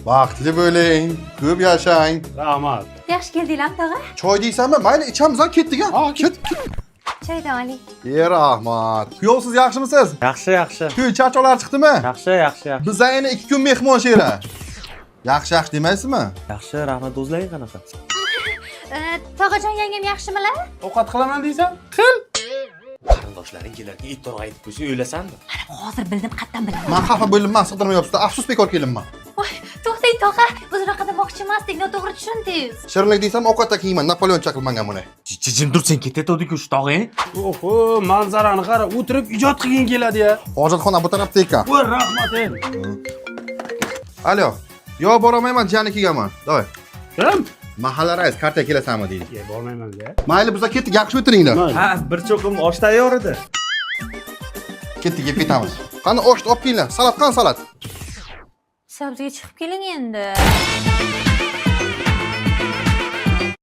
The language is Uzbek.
Baxtli bo'ling, ko'p yashang. Rahmat. Yaxshi keldinglarmi, tog'a? Choy deysanmi? Mayli, ichamiz, ha, ketdik ha. Ket. Choydan oling. E, rahmat. Kuyov, siz yaxshimisiz? Yaxshi, yaxshi. Kuy charchoqlar chiqdimi? Yaxshi, yaxshi, yaxshi. Biz yana 2 kun mehmon shera. Yaxshi, yaxshi demaysizmi? Yaxshi, rahmat. O'zlaring qanaqa? Tog'ajon, yangam yaxshimilar? Ovqat qilaman deysan? Qarindoshlaring kelarkan ertaroq aytib qo'ysang, o'ylasanmi? Hozir bildim, qayerdan bilaman. Man xafa bo'ldim, man sig'dirmayapsiz. Afsus, bekor kelinman. Voy, to'xtang, tog'a. Biz unaqa demoqchi emasdik, noto'g'ri tushundingiz. Shirinlik deysam, ovqatda kiyman, Napoleoncha qilmangan buni. Jim tur sen, ketayotgandik-ku shu tog'ing. Oho, manzarani qara, o'tirib ijod qilging keladi ya. Hojatxona bu tarafda ekan. Voy, rahmat ey. Alo. Yo, borolmayman, jiyanikigaman. Давай. Kim? Mahalla rais kartaga kelasanmi deydi. Ya, bormayman ya. Mayli, bizlar ketdik, yaxshi o'tiringlar. Mayli. Ha, bir cho'qim osh tayyor edi. Ketdik, yeb ketamiz. Qani, oshni olib kelinglar. Salat qani, salat? Sabziga chiqib keling endi.